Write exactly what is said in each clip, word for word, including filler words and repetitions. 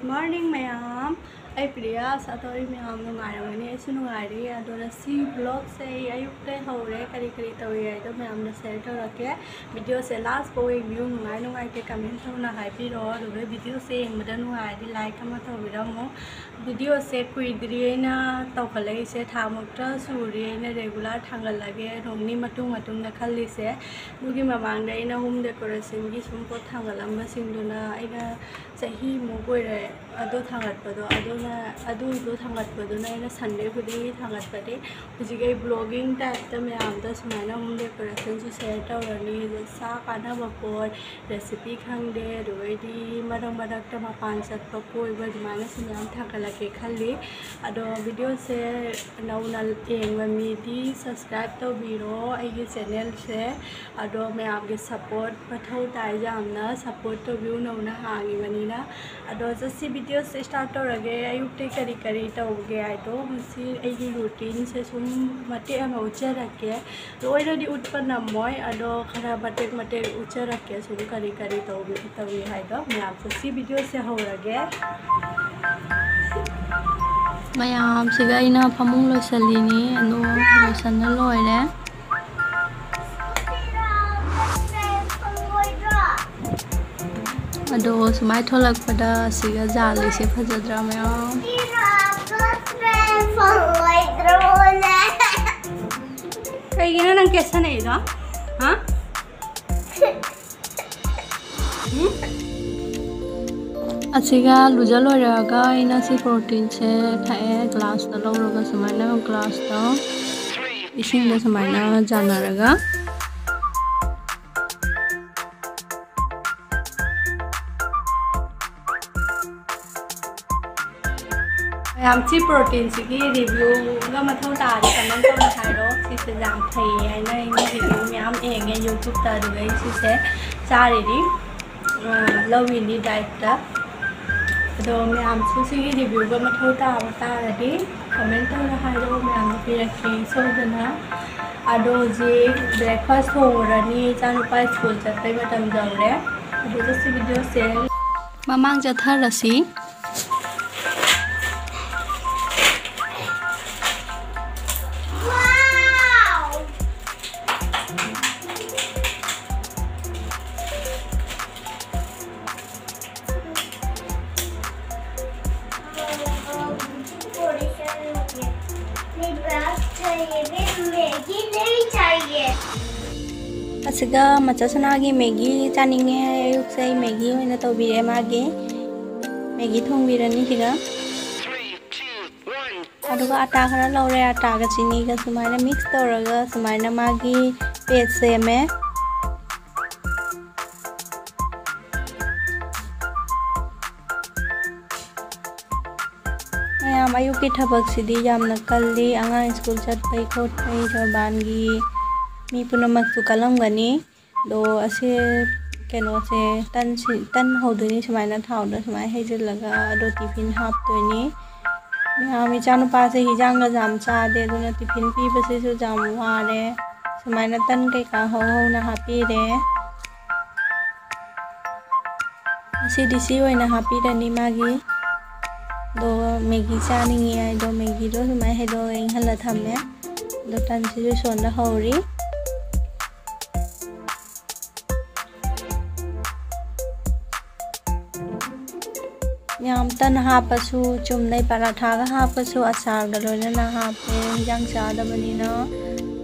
Morning ꯃꯌꯥꯝ, ꯑꯩ ꯄ꯭ꯔꯤꯌꯥ꯫ ꯑꯗꯣ ꯑꯩ ꯃꯌꯥꯝ ꯅꯨꯡꯉꯥꯏꯔꯝꯒꯅꯤ, ꯑꯩꯁꯨ ꯅꯨꯡꯉꯥꯏꯔꯤ꯫ ꯑꯗꯣ ꯉꯁꯤ vlogꯁꯦ ꯑꯩ ꯑꯌꯨꯛꯇ ꯍꯧꯔꯦ, ꯀꯔꯤ ꯀꯔꯤ ꯇꯧꯏ ꯍꯥꯏꯗꯣ ꯃꯌꯥꯝꯗ share ꯇꯧꯔꯛꯀꯦ꯫ Videoꯁꯦ last ꯐꯥꯎ ꯌꯦꯡꯕꯤꯌꯨ, ꯅꯨꯡꯉꯥꯏ ꯅꯨꯡꯉꯥꯏꯇꯦ comment ꯇꯧꯅ ꯍꯥꯏꯕꯤꯔꯛꯑꯣ꯫ ꯑꯗꯨꯒ videoꯁꯦ ꯌꯦꯡꯕꯗ ꯅꯨꯡꯉꯥꯏꯔꯗꯤ like ꯑꯃ ꯇꯧꯕꯤꯔꯝꯃꯨ꯫ Videoꯁꯦ ꯀꯨꯏꯗ꯭ꯔꯤ ꯑꯩꯅ ꯇꯧꯈꯠꯂꯛꯏꯁꯦ, ꯊꯥꯃꯨꯛꯇ ꯁꯨꯔꯤ ꯑꯩꯅ regular ꯊꯥꯡꯒꯠꯂꯒꯦ, ꯅꯣꯡꯅꯤ ꯃꯇꯨꯡ ꯃꯇꯨꯡꯗ ꯈꯜꯂꯤꯁꯦ꯫ ꯑꯗꯨꯒꯤ ꯃꯃꯥꯡꯗ ꯑꯩꯅ home decorationꯒꯤ ꯁꯨꯝ ꯄꯣꯠ ꯊꯥꯡꯒꯠꯂꯝꯕꯁꯤꯡꯗꯨꯅ ꯑꯩꯅ ꯆꯍꯤꯃꯨꯛ ꯑꯣꯏꯔꯦ ꯑꯗꯣ ꯊꯥꯡꯒꯠꯄꯗꯣ, ꯑꯗꯨꯅ, ꯑꯗꯨꯗꯣ ꯊꯥꯡꯒꯠꯄꯗꯨꯅ ꯑꯩꯅ Sunday ꯈꯨꯗꯤꯡꯒꯤ ꯊꯥꯡꯒꯠꯄꯅꯦ꯫ ꯍꯧꯖꯤꯛ ꯑꯩ vlogging typeꯇ ꯃꯌꯥꯝꯗ ꯁꯨꯃꯥꯏꯅ home decorationꯁꯨ share ꯇꯧꯔꯅꯤ꯫ ꯑꯗꯣ ꯆꯥ ꯀꯥꯟꯅꯕ ꯄꯣꯠ, recipe ꯈꯪꯗꯦ, ꯑꯗꯨꯒꯩꯗꯤ ꯃꯔꯛ ꯃꯔꯛꯇ ꯃꯄꯥꯟ ꯆꯠꯄ, ꯀꯣꯏꯕ, ꯑꯗꯨꯃꯥꯏꯅꯁꯨ ꯃꯌꯥꯝ ꯊꯥꯡꯒꯠꯂꯛꯀꯦ ꯈꯜꯂꯤ꯫ ꯑꯗꯣ videoꯁꯦ ꯅꯧꯅ ꯌꯦꯡꯕ ꯃꯤꯗꯤ subscribe ꯇꯧꯕꯤꯔꯣ ꯑꯩꯒꯤ channelꯁꯦ꯫ ꯑꯗꯣ ꯃꯌꯥꯝꯒꯤ support ꯃꯊꯧ ꯇꯥꯏ ꯌꯥꯝꯅ, support ꯇꯧꯕꯤꯌꯨ ꯅꯧꯅ ꯍꯥꯡꯉꯤꯕꯅꯤꯅ꯫ ꯑꯗꯣ just ꯁꯤ videoꯁꯦ start ꯇꯧꯔꯒꯦ꯫ ꯑꯌꯨꯛꯇ ꯀꯔꯤ ꯀꯔꯤ ꯇꯧꯒꯦ ꯍꯥꯏꯗꯣ ꯉꯁꯤ ꯑꯩꯒꯤ routineꯁꯦ ꯁꯨꯝ ꯃꯇꯦꯛ ꯑꯃ ꯎꯠꯆꯔꯛꯀꯦ꯫ ꯂꯣꯏꯅꯗꯤ ꯎꯠꯄ ꯉꯝꯃꯣꯏ, ꯑꯗꯣ ꯈꯔ ꯃꯇꯦꯛ ꯃꯇꯦꯛ ꯎꯠꯆꯔꯛꯀꯦ ꯁꯨꯝ ꯀꯔꯤ ꯀꯔꯤ ꯇꯧꯕꯤ ꯇꯧꯏ ꯍꯥꯏꯗꯣ꯫ ꯃꯌꯥꯝꯁꯨ ꯁꯤ videoꯁꯦ ꯍꯧꯔꯒꯦ꯫ ꯃꯌꯥꯝꯁꯤꯒ ꯑꯩꯅ ꯐꯃꯨꯡ ꯂꯣꯏꯁꯤꯜꯂꯤꯅꯤ, ꯑꯗꯣ ꯂꯣꯏꯁꯤꯟꯕ ꯂꯣꯏꯔꯦ꯫ ꯑꯗꯣ ꯁꯨꯃꯥꯏꯅ ꯊꯣꯛꯂꯛꯄꯗ ꯁꯤꯒ ꯖꯥꯂꯤꯁꯦ ꯐꯖꯗ꯭ꯔꯥ ꯃꯌꯥꯝ? ꯀꯩꯒꯤꯅꯣ ꯅꯪ ꯀꯦꯁꯟꯅꯩꯗꯣ? ꯍꯥ? ꯎꯝ? ꯑꯁꯤꯒ ꯂꯨꯖ ꯂꯣꯏꯔꯒ ꯑꯩꯅ ꯁꯤ proteinꯁꯦ ꯊꯛꯑꯦ, glassꯇ ꯂꯧꯔꯒ ꯁꯨꯃꯥꯏꯅ glassꯇ ꯏꯁꯤꯡꯗ ꯁꯨꯃꯥꯏꯅ ꯆꯥꯟꯅꯔꯒ꯫ ꯃꯌꯥꯝ ꯁꯤ proteinꯁꯤꯒꯤ reviewꯒ ꯃꯊꯧ ꯇꯥꯔꯗꯤ comment ꯇꯧꯅ ꯍꯥꯏꯔꯣ꯫ ꯁꯤꯁꯦ ꯌꯥꯝ ꯐꯩ ꯍꯥꯏꯅ ꯑꯩꯅ review ꯃꯌꯥꯝ ꯌꯦꯡꯉꯦ YouTubeꯇ, ꯑꯗꯨꯗ ꯑꯩ ꯁꯤꯁꯦ ꯆꯥꯔꯤꯅꯤ, ꯑ, ꯂꯧꯔꯤꯅꯤ dietꯇ꯫ ꯑꯗꯣ ꯃꯌꯥꯝꯁꯨ ꯁꯤꯒꯤ reviewꯒ ꯃꯊꯧ ꯇꯥꯕ ꯇꯥꯔꯗꯤ comment ꯇꯧꯅ ꯍꯥꯏꯔꯣ, ꯃꯌꯥꯝꯗ ꯄꯤꯔꯛꯀꯦ ꯁꯣꯏꯗꯅ꯫ ꯑꯗꯣ ꯍꯧꯖꯤꯛ breakfast ꯊꯣꯡꯉꯨꯔꯅꯤ, ꯏꯆꯥꯅꯨꯄꯥ school ꯆꯠꯄꯩ ꯃꯇꯝ ꯌꯧꯔꯦ꯫ ꯑꯗꯨꯒ ꯁꯤ videoꯁꯦ ꯃꯃꯥꯡ ꯆꯠꯊꯔꯁꯤ꯫ ꯑꯁꯤꯒ ꯃꯆꯥ ꯁꯅꯥꯒꯤ ꯃꯦꯒꯤ ꯆꯥꯅꯤꯡꯉꯦ ꯍꯥꯏ, ꯑꯌꯨꯛꯁꯦ ꯑꯩ ꯃꯦꯒꯤ ꯑꯣꯏꯅ ꯇꯧꯕꯤꯔꯦ ꯃꯥꯒꯤ꯫ ꯃꯦꯒꯤ ꯊꯣꯡꯕꯤꯔꯅꯤ ꯁꯤꯒ꯫ ꯑꯗꯨꯒ ꯑꯇꯥ ꯈꯔ ꯂꯧꯔꯦ, ꯑꯇꯥꯒ ꯆꯤꯅꯤꯒ ꯁꯨꯃꯥꯏꯅ ꯃꯤꯛꯁ ꯇꯧꯔꯒ ꯁꯨꯃꯥꯏꯅ ꯃꯥꯒꯤ ꯄꯦꯁ ꯁꯦꯝꯃꯦ꯫ ꯃꯌꯥꯝ, ꯑꯌꯨꯛꯀꯤ ꯊꯕꯛꯁꯤꯗꯤ ꯌꯥꯝꯅ ꯀꯜꯂꯤ꯫ ꯑꯉꯥꯡ ꯁ꯭ꯀꯨꯜ ꯆꯠꯄꯩ ꯈꯣꯠꯄꯩ, ꯁꯣꯔꯕꯥꯟꯒꯤ ꯃꯤ ꯄꯨꯝꯅꯃꯛꯁꯨ ꯀꯜꯂꯝꯒꯅꯤ꯫ ꯑꯗꯣ ꯑꯁꯤ ꯀꯩꯅꯣꯁꯦ, ꯇꯟꯁꯤ, ꯇꯟ ꯍꯧꯗꯣꯏꯅꯤ ꯁꯨꯃꯥꯏꯅ ꯊꯥꯎꯗ ꯁꯨꯃꯥꯏꯅ ꯍꯩꯖꯤꯜꯂꯒ, ꯑꯗꯣ ꯇꯤꯐꯤꯟ ꯍꯥꯞꯇꯣꯏꯅꯤ꯫ ꯃꯌꯥꯝ, ꯏꯆꯥꯅꯨꯄꯥꯁꯦ ꯍꯤꯟꯖꯥꯡꯒ ꯌꯥꯝ ꯆꯥꯗꯦ, ꯑꯗꯨꯅ ꯇꯤꯐꯤꯟ ꯄꯤꯕꯁꯤꯁꯨ ꯌꯥꯝ ꯋꯥꯔꯦ꯫ ꯁꯨꯃꯥꯏꯅ ꯇꯟ ꯀꯩꯀꯥ ꯍꯧ ꯍꯧꯅ ꯍꯥꯞꯄꯤꯔꯦ꯫ ꯉꯁꯤꯗꯤ ꯁꯤ ꯑꯣꯏꯅ ꯍꯥꯞꯄꯤꯔꯅꯤ ꯃꯥꯒꯤ꯫ ꯑꯗꯣ ꯃꯦꯒꯤ ꯆꯥꯅꯤꯡꯉꯤ ꯍꯥꯏꯗꯣ, ꯃꯦꯒꯤꯗꯣ ꯁꯨꯃꯥꯏꯅ ꯍꯩꯗꯣꯛꯑꯒ ꯏꯪꯍꯜꯂ ꯊꯝꯃꯦ꯫ ꯑꯗꯣ ꯇꯟꯁꯤꯁꯨ ꯁꯣꯟꯗ ꯍꯧꯔꯤ꯫ ꯌꯥꯝ ꯇꯟ ꯍꯥꯞꯄꯁꯨ, ꯆꯨꯝꯅꯩ ꯄꯔꯥꯊꯥꯒ ꯍꯥꯞꯄꯁꯨ, ꯑꯆꯥꯔꯒ ꯂꯣꯏꯅꯅ ꯍꯥꯞꯄꯦ, ꯍꯤꯟꯖꯥꯡ ꯆꯥꯗꯕꯅꯤꯅ꯫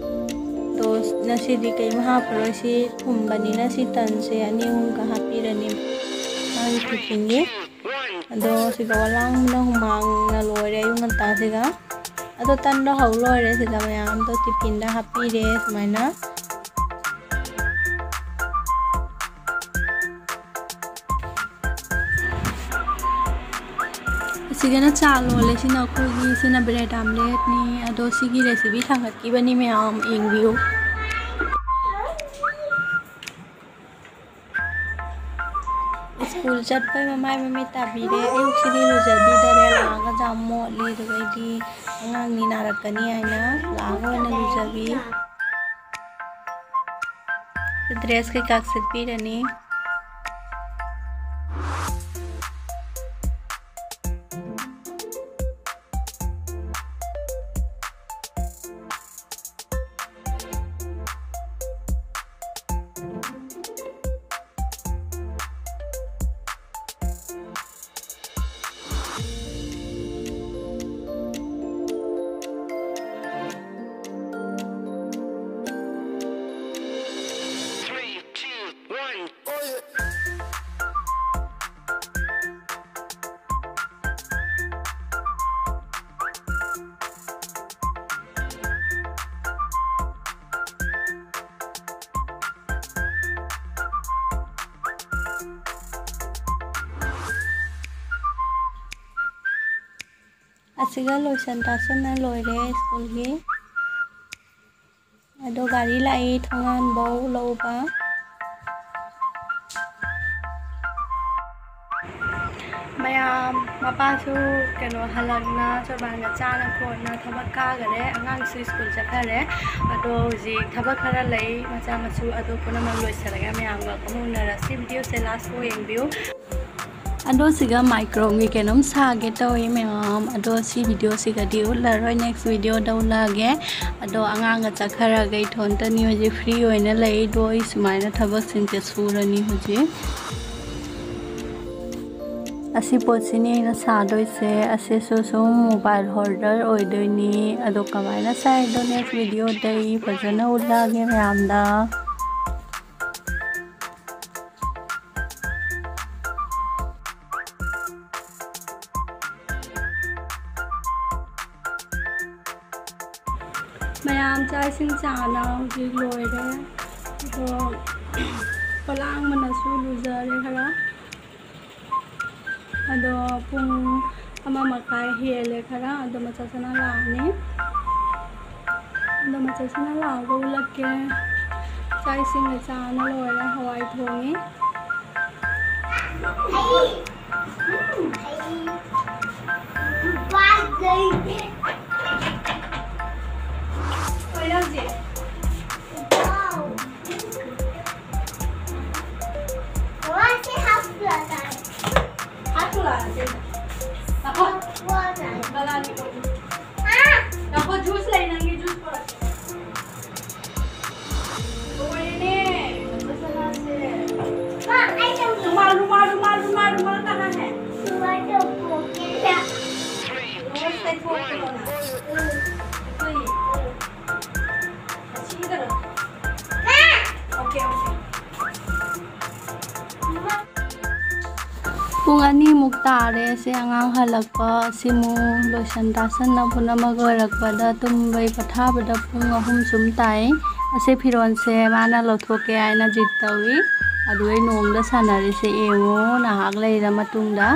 ꯑꯗꯣ ꯉꯁꯤꯗꯤ ꯀꯩꯝ ꯍꯥꯞꯄꯔꯣꯏ, ꯁꯤ ꯊꯨꯝꯕꯅꯤꯅ ꯁꯤ ꯇꯟꯁꯦ ꯑꯅꯤ ꯑꯍꯨꯝꯒ ꯍꯥꯞꯄꯤꯔꯅꯤ ꯃꯥꯒꯤ ꯇꯤꯐꯤꯟꯒꯤ꯫ ꯑꯗꯣ ꯁꯤꯗ ꯋꯥꯂꯥꯡꯅ ꯍꯨꯃꯥꯡꯅ ꯂꯣꯏꯔꯦ ꯑꯌꯨꯛ ꯉꯟꯇꯥꯁꯤꯒ꯫ ꯑꯗꯣ ꯇꯟꯗꯣ ꯍꯧ ꯂꯣꯏꯔꯦ, ꯁꯤꯗ ꯃꯌꯥꯝꯗꯣ ꯇꯤꯐꯤꯟꯗ ꯍꯥꯞꯄꯤꯔꯦ ꯁꯨꯃꯥꯏꯅ꯫ ꯑꯁꯤꯒꯅ ꯆꯥ ꯂꯣꯜꯂꯦ꯫ ꯁꯤꯅ ꯑꯩꯈꯣꯏꯒꯤ, ꯁꯤꯅ ꯕ꯭ꯔꯦꯗ ꯑꯥꯝꯂꯦꯠꯅꯤ꯫ ꯑꯗꯣ ꯁꯤꯒꯤ ꯔꯦꯁꯤꯄꯤ ꯊꯥꯡꯒꯠꯈꯤꯕꯅꯤ ꯃꯌꯥꯝ, ꯌꯦꯡꯕꯤꯌꯨ꯫ ꯁ꯭ꯀꯨꯜ ꯆꯠꯄꯩ ꯃꯃꯥꯏ ꯃꯃꯤꯠ ꯇꯥꯕꯤꯔꯦ꯫ ꯑꯌꯨꯛꯁꯤꯗꯤ ꯂꯨꯖꯕꯤꯗꯔꯦ, ꯂꯥꯛꯑꯒ ꯌꯥꯝ ꯃꯣꯠꯂꯤ꯫ ꯑꯗꯨꯒ ꯑꯩꯗꯤ ꯑꯉꯥꯡꯅꯤ ꯅꯥꯔꯛꯀꯅꯤ ꯍꯥꯏꯅ ꯂꯥꯛꯑꯒ ꯑꯣꯏꯅ ꯂꯨꯖꯕꯤ꯫ ꯗ꯭ꯔꯦꯁ ꯀꯩꯀꯥ ꯁꯦꯠꯄꯤꯔꯅꯤ꯫ ꯁꯤꯒ ꯂꯣꯏꯁꯟ ꯇꯥꯁꯟꯅ ꯂꯣꯏꯔꯦ ꯁ꯭ꯀꯨꯜꯒꯤ꯫ ꯑꯗꯣ ꯒꯥꯔꯤ ꯂꯥꯛꯏ ꯊꯣꯡꯒꯥꯟꯐꯧ ꯂꯧꯕ꯫ ꯃꯌꯥꯝ ꯃꯄꯥꯁꯨ ꯀꯩꯅꯣ ꯍꯜꯂꯛꯅ ꯆꯣꯔꯕꯥꯟꯒ ꯆꯥꯅ ꯈꯣꯠꯅ ꯊꯕꯛ ꯀꯥꯈꯔꯦ, ꯑꯉꯥꯡꯁꯨ ꯁ꯭ꯀꯨꯜ ꯆꯠꯈꯔꯦ꯫ ꯑꯗꯣ ꯍꯧꯖꯤꯛ ꯊꯕꯛ ꯈꯔ ꯂꯩ ꯃꯆꯥ ꯃꯁꯨ, ꯑꯗꯣ ꯄꯨꯝꯅꯃꯛ ꯂꯣꯏꯁꯤꯜꯂꯒ ꯃꯌꯥꯝꯒ ꯑꯃꯨꯛ ꯎꯅꯔꯁꯤ꯫ ꯚꯤꯗꯤꯑꯣꯁꯦ ꯂꯥꯁ ꯐꯥꯎ ꯌꯦꯡꯕꯤꯌꯨ꯫ ꯑꯗꯣ ꯁꯤꯒ ꯃꯥꯏꯀ꯭ꯔꯣꯝꯒꯤ ꯀꯩꯅꯣꯝ ꯁꯥꯒꯦ ꯇꯧꯏ ꯃꯌꯥꯝ꯫ ꯑꯗꯣ ꯁꯤ ꯚꯤꯗꯤꯑꯣꯁꯤꯒꯗꯤ ꯎꯠꯂꯔꯣꯏ, ꯅꯦꯛꯁ ꯚꯤꯗꯤꯑꯣꯗ ꯎꯠꯂꯛꯑꯒꯦ꯫ ꯑꯗꯣ ꯑꯉꯥꯡꯒ ꯆꯠꯈ꯭ꯔꯒ ꯏꯊꯣꯟꯇꯅꯤ ꯍꯧꯖꯤꯛ ꯐ꯭ꯔꯤ ꯑꯣꯏꯅ ꯂꯩ꯫ ꯑꯗꯣ ꯑꯩ ꯁꯨꯃꯥꯏꯅ ꯊꯕꯛꯁꯤꯡꯁꯦ ꯁꯨꯔꯅꯤ ꯍꯧꯖꯤꯛ꯫ ꯑꯁꯤ ꯄꯣꯠꯁꯤꯅꯤ ꯑꯩꯅ ꯁꯥꯗꯣꯏꯁꯦ꯫ ꯑꯁꯤꯁꯨ ꯁꯨꯝ ꯃꯣꯕꯥꯏꯜ ꯍꯣꯜꯗꯔ ꯑꯣꯏꯗꯣꯏꯅꯤ꯫ ꯑꯗꯣ ꯀꯃꯥꯏꯅ ꯁꯥꯏꯗꯣ ꯅꯦꯛꯁ ꯚꯤꯗꯤꯑꯣꯗ ꯑꯩ ꯐꯖꯅ ꯎꯠꯂꯛꯑꯒꯦ ꯃꯌꯥꯝꯗ꯫ ꯃꯌꯥꯝ ꯆꯥꯛ ꯏꯁꯤꯡ ꯆꯥꯅ ꯍꯧꯖꯤꯛ ꯂꯣꯏꯔꯦ꯫ ꯑꯗꯣ ꯄꯣꯂꯥꯡꯕꯅꯁꯨ ꯂꯨꯖꯔꯦ ꯈꯔ꯫ ꯑꯗꯣ ꯄꯨꯡ ꯑꯃ ꯃꯈꯥꯏ ꯍꯦꯜꯂꯦ ꯈꯔ꯫ ꯑꯗꯣ ꯃꯆꯥꯁꯤꯅ ꯂꯥꯛꯑꯅꯤ꯫ ꯑꯗꯣ ꯃꯆꯥꯁꯤꯅ ꯂꯥꯛꯑꯒ ꯎꯠꯂꯛꯀꯦ꯫ ꯆꯥꯛ ꯏꯁꯤꯡꯒ ꯆꯥꯅ ꯂꯣꯏꯔꯦ꯫ ꯍꯋꯥꯏ ꯊꯣꯡꯉꯤ꯫ ꯉꯥꯏꯈꯣ, ꯖꯨꯁ ꯂꯩ, ꯅꯪꯒꯤ ꯖꯨꯁ ꯄꯨꯔꯛꯀꯦ꯫ ꯂꯣꯏꯔꯦꯅꯦ, ꯃꯆꯥ ꯁꯅꯥꯁꯦ꯫ ꯃꯥ, ꯑꯩ ꯇꯧꯒꯦ꯫ ꯔꯨꯃꯥꯜ, ꯔꯨꯃꯥꯜ, ꯔꯨꯃꯥꯜ, ꯔꯨꯃꯥꯜ, ꯔꯨꯃꯥꯜ ꯀꯍꯥ ꯍꯦ? ꯔꯨꯃꯥꯜ ꯇꯧꯊꯣꯛꯀꯦ꯫ ꯔꯨꯃꯥꯜ ꯇꯩꯊꯣꯛꯈ꯭ꯔꯣ ꯅꯪ꯫ ꯎꯝ꯫ ꯑꯩꯈꯣꯏ ꯑꯁꯤꯗꯔꯣ? ꯃꯥ! Okay, okay. ꯄꯨꯡ ꯑꯅꯤꯃꯨꯛ ꯇꯥꯔꯦ ꯁꯤ ꯑꯉꯥꯡ ꯍꯜꯂꯛꯄ꯫ ꯁꯤꯃꯨꯛ ꯂꯣꯏꯁꯟ ꯇꯥꯁꯟꯅ ꯄꯨꯝꯅꯃꯛ ꯂꯣꯏꯔꯛꯄꯗ ꯇꯨꯝꯕꯩ ꯄꯣꯊꯥꯕꯗ ꯄꯨꯡ ꯑꯍꯨꯝ ꯁꯨꯝ ꯇꯥꯏ꯫ ꯑꯁꯤ ꯐꯤꯔꯣꯜꯁꯦ ꯃꯥꯅ ꯂꯧꯊꯣꯛꯀꯦ ꯍꯥꯏꯅ ꯖꯤꯠ ꯇꯧꯏ꯫ ꯑꯗꯨꯒ ꯑꯩ ꯅꯣꯡꯗ ꯁꯥꯟꯅꯔꯤꯁꯦ ꯌꯦꯡꯉꯨ ꯉꯥꯏꯍꯥꯛ ꯂꯩꯔ ꯃꯇꯨꯡꯗ꯫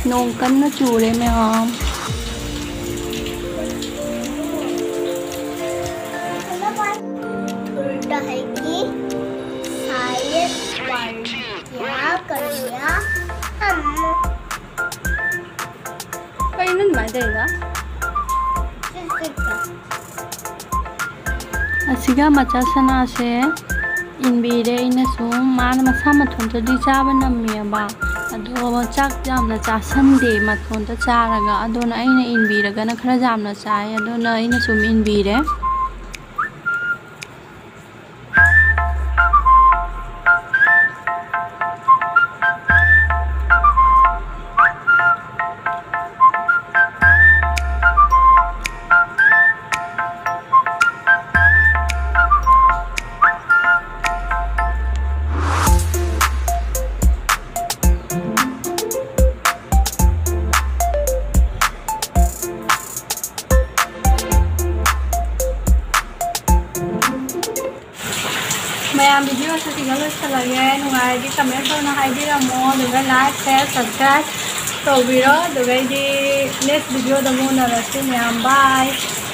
ꯅꯣꯡ ꯀꯟꯅ ꯆꯨꯔꯦ ꯃꯌꯥꯝ꯫ उल्टा है कि शायद क्या करेगा हम। ꯀꯩꯅꯣ ꯑꯗꯨꯃꯥꯏꯅ ꯇꯧꯔꯤꯗꯣ? ꯑꯁꯤꯒ ꯃꯆꯥ ꯁꯅꯥꯁꯦ ꯏꯟꯕꯤꯔꯦ ꯑꯩꯅꯁꯨ꯫ ꯃꯥꯅ ꯃꯁꯥ ꯃꯊꯟꯇꯗꯤ ꯆꯥꯕ ꯉꯝꯃꯦꯕ, ꯑꯗꯣ ꯆꯥꯛ ꯌꯥꯝꯅ ꯆꯥꯁꯟꯗꯦ ꯃꯇꯣꯟꯇ ꯆꯥꯔꯒ꯫ ꯑꯗꯨꯅ ꯑꯩꯅ ꯏꯟꯕꯤꯔꯒꯅ ꯈꯔ ꯌꯥꯝꯅ ꯆꯥꯏ, ꯑꯗꯨꯅ ꯑꯩꯅꯁꯨ ꯏꯟꯕꯤꯔꯦ꯫ ꯃꯌꯥꯝ, video ꯑꯁꯤ ꯁꯤꯒ ꯂꯣꯏꯁꯤꯜꯂꯒꯦ꯫ ꯅꯨꯡꯉꯥꯏꯔꯗꯤ comment ꯇꯧꯅ ꯍꯥꯏꯕꯤꯔꯝꯃꯣ, ꯑꯗꯨꯒ like, share, subscribe ꯇꯧꯕꯤꯔꯣ꯫ ꯑꯗꯨꯒꯩꯗꯤ next video ꯗ ꯑꯃꯨꯛ ꯎꯅꯔꯁꯤ ꯃꯌꯥꯝ꯫ Bye꯫